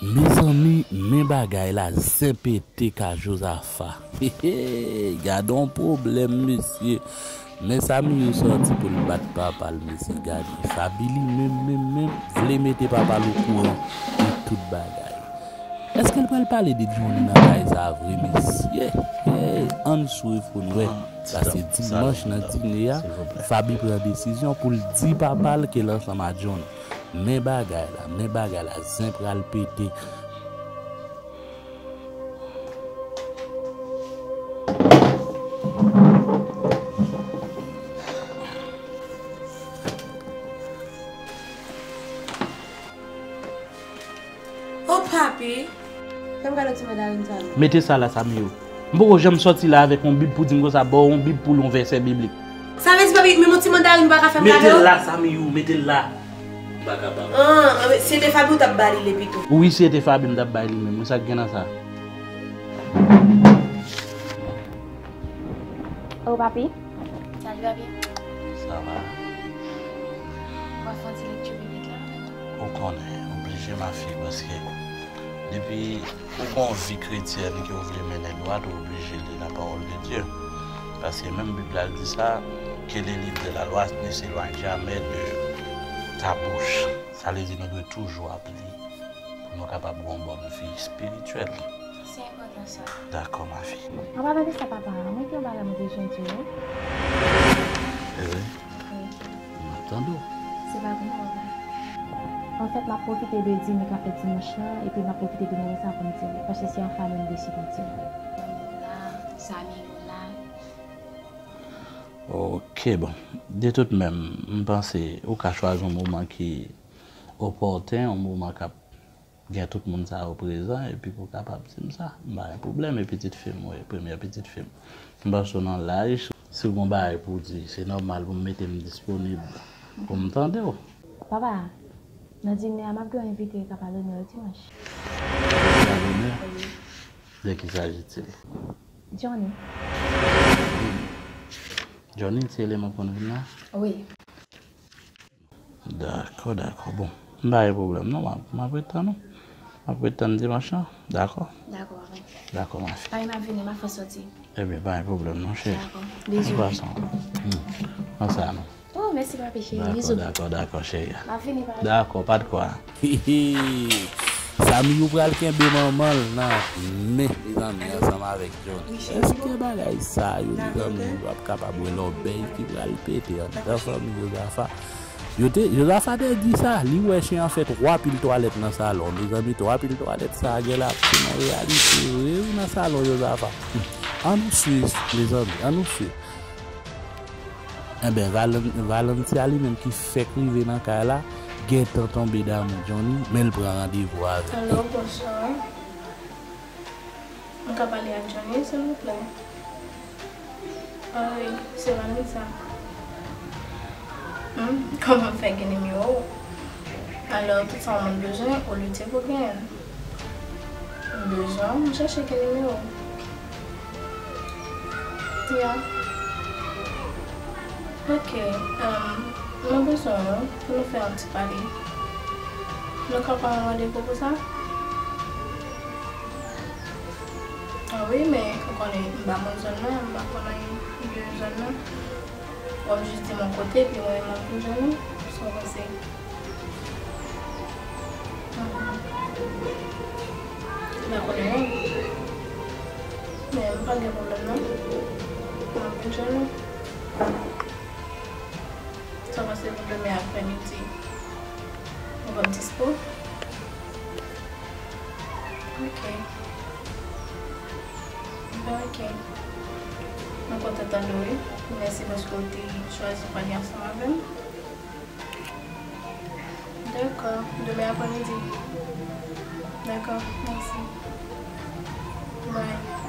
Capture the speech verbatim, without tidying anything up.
Mezanmi, men bagay la, zen pete ka Jozafa. Gade yon pwoblèm, mesye. Men Samiyou sòti pou l bat papa l, mesye. Gade, Faby li menm, menm, menm, vle mete papa l okouran de tout bagay. Èske l pral pale de Johnny nan kay sa vre, mesye? Hey, ann swiv pou n wè. Paske dimanch nan dine a, Faby pran desizyon pou l di papa l ke l ansanm a Johnny. Men bagay la, men bagay la, zen pral pete. Oh, papi. Fè m gade ti mandarin sa non. Mete sa la, Samiyou. M poko janm sòti la avèk yon bib pou di m konsa, ba w yon bib pou l yon vèsè biblik. Sa vle di, papi, menm yon ti mandarin ou pa ka fè m gade? Mete l la, Samiyou, mete l la. M pa kapab. Ah, ah, si se te Faby ou t ap ba li li pito. Wi, si se te Faby m t ap ba li menm. Wi, sa k gen nan sa? Oh, papi. Salut, papi. Sa va? W ap fè yon ti lekti biblik la avè m? Ou konnen, oblije, mafi, paske depi ou gen yon vi kretyèn ke w vle mennen dwat, ou oblije li la parole de Dieu. Paske menm Bib la di sa, que les livres de la loi ne s'éloignent jamais de ta bouche. Sa vle di nou dwe toujou ap li pou nou kapab gen yon bòn vi espirityèl. Se enpòtan sa. Dakò, mafi. An palan de sa, papa, mwen gen yon bagay mwen bezwen di w. E vre? Wi. M ap tande w. Se pa gwo, papa. Anfèt, m ap pwofite de dine k ap fèt dimanch lan, epi m ap pwofite de moman sa pou m di w, paske se yon fanmi m deside di w. Zanmi m la, zanmi m la. Ok, bon. De tout menm, m panse ou ka chwazi yon moman ki opòten, yon moman k ap gen tout moun sa yo prezan, epi pou w kapab di m sa. M pa gen pwoblèm, e pitit fi m, wi, premyè pitit fi m. M panse w nan laj, si w gen yon bagay pou w di, se nòmal pou m mete m disponib pou m tande w. Papa, nan dine a, m ap gen yon envite k ap al onè w dimanch. Ki al onè? Wi. De ki sajitil? Johnny. Johnny, se li m ap konn vin la? Wi. Dakò, dakò. Bon, m pa gen pwoblèm non, m ap, m ap ret tann ou. M ap ret tann dimanch lan. Dakò? Dakò, papa. Dakò, mafi. Papi, m ap vini, m ap fè sòti. Ebyen, pa gen pwoblèm non, cheri. Dakò. Bizou. An pasan. Hmm. An sa non. Oh, mèsi, papi cheri. Dakò, bizou. Dakò, dakò, cheri. M ap vini, papi. Dakò, pa de kwa. Samiyou pral kenbe manman l nan men, mezanmi, ansanm avèk Johnny. Èske bagay sa yo, mezanmi, yo ap kapab wè lòbèy ki pral pete anndan fanmi Jozafa? Yo te, Jozafa te di sa, li wè chen an fè twa pil twalèt nan salon. Mezanmi, twa pil twalèt sa a gen la, se nan reyalite vre wi nan salon Jozafa. Hmm. Ann swiv, mezanmi, ann swiv. Enben, Valan-, Valentia li menm ki fèk rive nan kay la, gentan tonbe damou Johnny, men l pran randevou avè l. Alo, bonswa. Mwen ka pale ak Johnny, silvouplè? Ah wi, se Valentia. Hmm, kòman m fè gen nimewo w? Alò, tout sa yon moun bezwen, ou lite pou genyen l. M bezwen w, m chèche ki nimewo w. Ya. Ok, um, mwen bezwen w pou nou fè yon ti pale. Nou ka pran yon randevou pou sa? Ah wi, men ou konnen m pa konn zòn nan, m pa konn anyen de zòn nan. W ap jis di m yon kote, epi mwen menm m ap vin jwenn ou. Sa w panse? Mhm. M pa konn anyen. Men m pa gen pwoblèm non. M ap vin jwenn ou. Sa w panse pou demen aprèmidi? Ou p ap dispo? Ok. Ben, ok. Mwen kontan tande w, wi. Mèsi paske w te chwazi pale ansanm avè m. Dakò. Demen aprèmidi. Dakò. Mèsi. Bye.